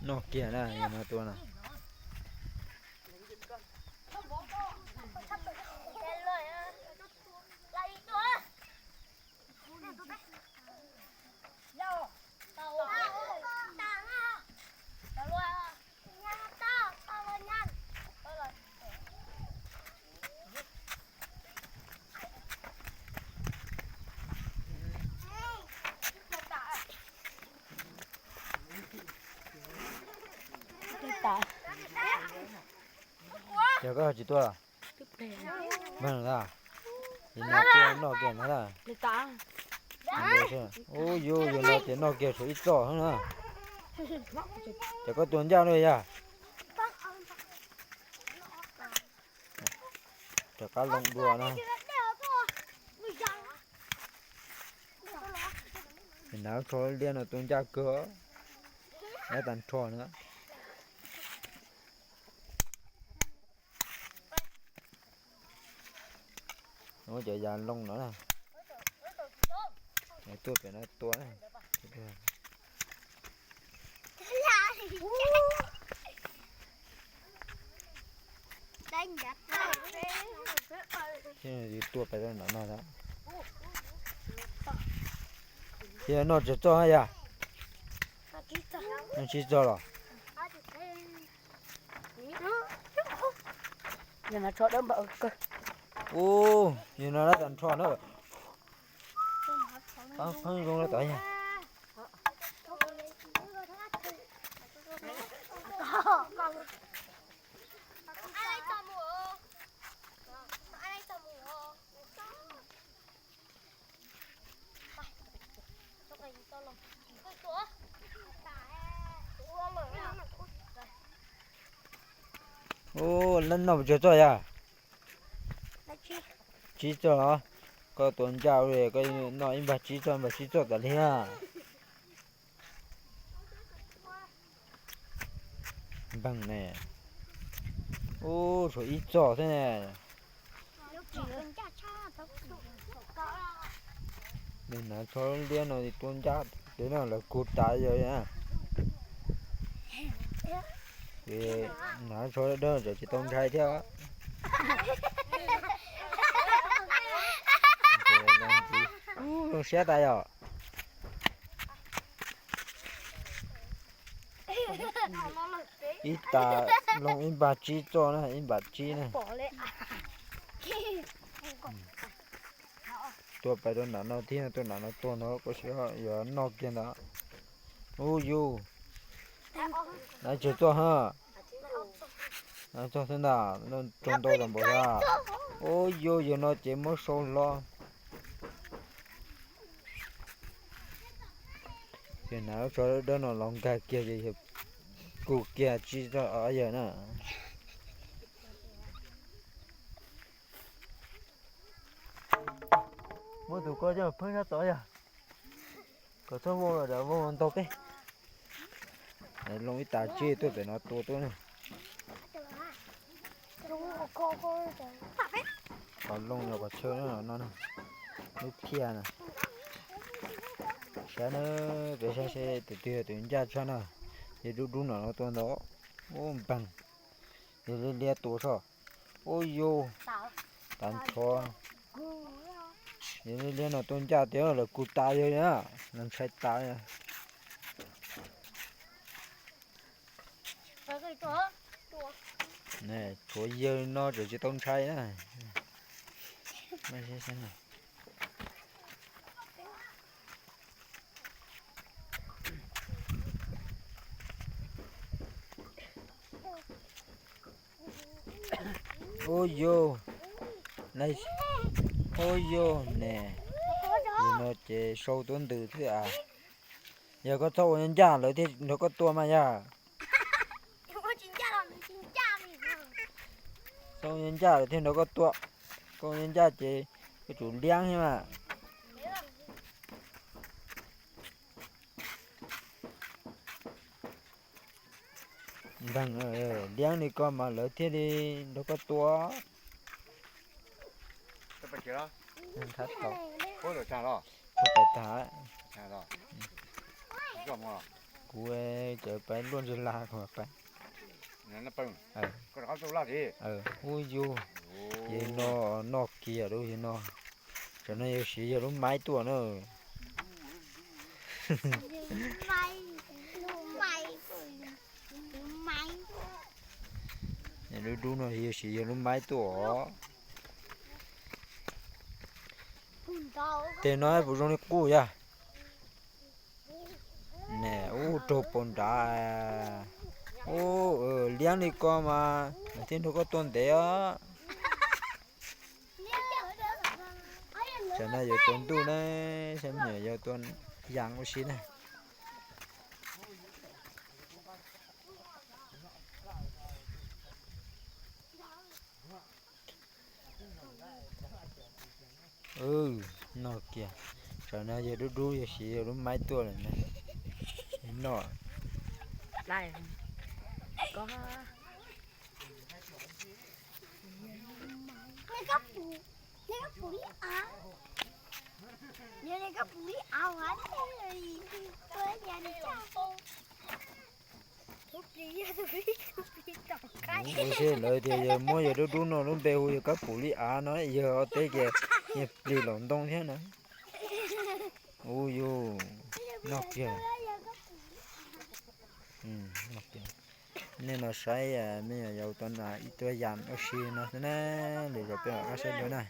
Noj kiag na, yog no tua na. Ces koj tsis tua los? Ua, yog no ces noj kiag tshuav ib txoj na. Ces koj tua ncaj no yog rov qab loo dua na. Ces hnav tsho liab no tua ncaj kawg, nyob tag nrho na. Muab cov yas loo no na, tuaj pem no tua na. Tua pem no no. Ces noj tsawg txoj yog? Noj tsib txoj los? Ub, yog no lawv tag nrho na. Pheej zoo lawm tod yog. Ub, noj tsawg txoj yog? Tsib txoj los? Koj tua ncaj li, koj noj ib npag tsib txoj, ib npag tsib txoj tas li na. Npeeg ne. Ub, tshuav ib txoj thiab ne. Nws hnav tsho liab no tua ncaj, ces no lawv kug tas yog na. Ces hnav tsho dawb dawb tseem tsis tau ntshai thiab. Ub, zoo siab tas yog. Ib tas loo ib npag tsib txoj na, ib npag tsib na. Tua pais rau nram no thiab, tua nram no tua no, koj sim yuav noj kiag ntawd. Ub yus, noj tsawg txoj ha? Noj txog xwb ntag, noj tsaug ntau los npaum li. Ub yus, yog no ces muab sau hlo. Ces hnav lub tsho dawb dawb no los nkag kiag ces yog kug kiag tsib txoj yawg na. Muab tus koj coj pheeb sab tod yog, kom txhob vau los, vau los ntaug peb. Loo ib tas tsib tuaj pem no tua tuaj na. Qhov loo los qhov chaw no, lub phiaj na. Saib na, peb saib seb tus twg yog tus ncaj tshaj na. Ces dub dub no no tua ntau, ub npeeg. Yog liab liab tua soj. Ub yus, tas nrho. Yog liab liab no tua ncaj tiag lawv kug tas yawg na, lawv ntshai tas. Tshuav yawg no tseem tsis tau ntshai na. Ub yus, ub yus ne, yus no ces sau tuab ntws xwb as. Yog koj txhob ua ncaj lawv thiaj nrog koj tua mas yog. Txhob ua ncaj lawv thiaj nrog koj tua. Koj ua ncaj ces koj tsum liab thiab mas. Npeeg, liab li ko mas lawv thiaj li nrog koj tua. Nthab tau. Kuv pais tag. Kuv cov pais luaj ntseg lag kuv pais. Ub yug, yog no, noj kiag lub yog no. Tam no yog siv yog lub maib tuaj na. Dub dub no yog siv yog lub maib tuaj os. Tej no puas zoo li qub yog? Ne ub raug poob nrad. Ub, liab li ko mas thiaj nrog koj tuaj ntev os. Tam no yuav tsaus ntuj na, saib me nyuam yaus tuaj yas ua si na. Noj kiag, tam no yog dub dub yog siv yog lub maib tuaj lawm na. Noj. Ua si lawv tias yog muab yog dub dub no lub npe hu yog kab pum li av no, yog teb ces yog plis los ntoo thiab na. Ub yug, noj kiag. Nej los saib me nyuam yaus tuaj yas ua si no xwb na, lwm zaus peb mam rov qab saib dua na.